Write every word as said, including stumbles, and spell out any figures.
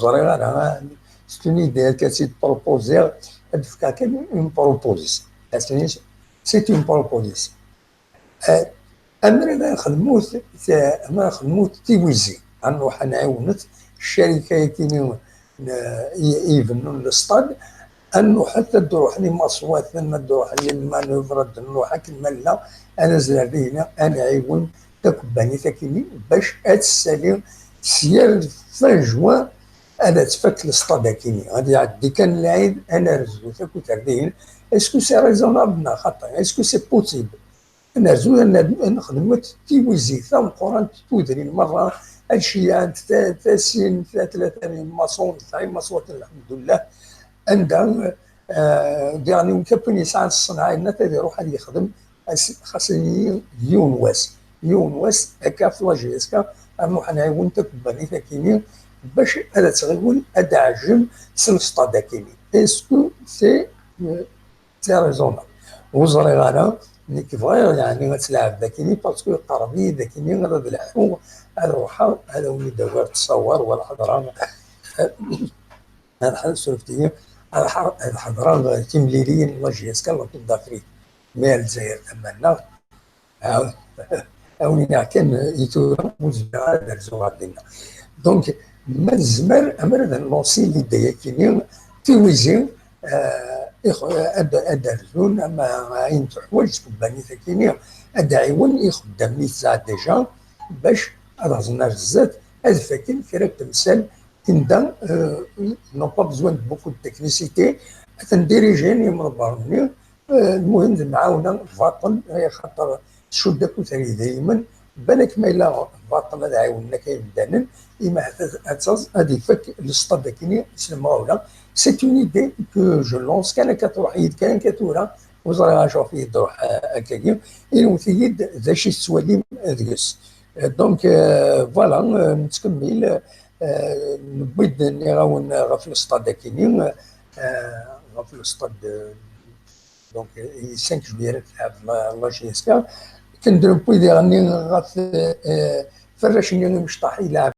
ẓriɣ ara, c'est une idée akka tt-id-proposer, ad d-fkeɣ kan une proposition. C'est une proposition. Ammer ad nexdmut, ammer ad nexdmut tiwizi, ad nruḥ ad nɛiwnet ccarika-yakini ibennun le stade, ad nruḥet ad d-ruḥen imaṣwaten, ad d-ruḥen les manœuvres, ad d-nruḥ akken ma nella, ad nazler dinna, ad nɛiwen takebbanit akini bac ad tessali s yal fin juin ad tfak le stade akini. Ad iɛeddi kan lɛid, ad nerzu takutardin. Est-ce que c'est raisonnable neɣ xaṭi? Est-ce que c'est possible? Ad nerzu, ad nexdmet tiwizi tameqqrant, tudrin merra, ad ceyyɛent tasint, tlata n imaṣun, tesɛa imaṣwaten, lḥemdullah, anda diɣ niwin kapun yesɛan ṣṣenɛa-nni ad iruḥ ad yexdem xas yiwen wass, yiwen wass akka f la J S K, ad nruḥ ad nɛiwen takebbanit akini bac ad tɣiwel ad d-ɛejjem s lestad akini. Est-ce que c'est c'est raisonnable? Ur ẓriɣ ara, nekk bɣiɣ yeɛni ad tleɛbed akini parce que yeqreb-iyi-d akini ad d-lḥuɣ, ad ruḥeɣ ad awen-id-awiɣ ttṣawer wala ḥedṛeɣ ad ḥedṛeɣ timliliyin n la J S K la Coupe d'Afrique, mais ar Lezzayer tama-nneɣ. Awen-iniɣ kan i tura ur zmireɣ ara ad rzuɣ ɣer dinna. Donc ma nezmer, ammer ad nlansi l'idée-yakini, tiwizi ad d-rzun ama ayen tuḥwaǧ tkebbanit akini ad d-ɛiwen ixeddamen i tesɛa déjà bac ad ɣzen ar zdat ad faken kra n temsal anda n'ont pas besoin de beaucoup de technicité ad ten-dirijin yimḍebbren-nni. Lmuhim d lemɛawna baṭel, axaṭer tcudd akk tari daymen, balak ma yella baṭel ad ɛiwnen akka imdanen, imi ad taẓ ad ifak lestad akini s lemɣawla. C'est une idée que je lance, kan akka truḥ-iyi-d kan akka tura, ur ẓriɣ acu ɣef iyi-d-truḥ akkagi, inwet-iyi-d d acu i tettwalim deg-s. Donc voilà, nettkemmil, newwi-d nniɣ-awen ɣef lestad akini, ɣef lestad Donc, cinq juillet, la J S K. Akken d-newwi diɣenni ɣef ferrac-nni imecṭaḥ i lɛeb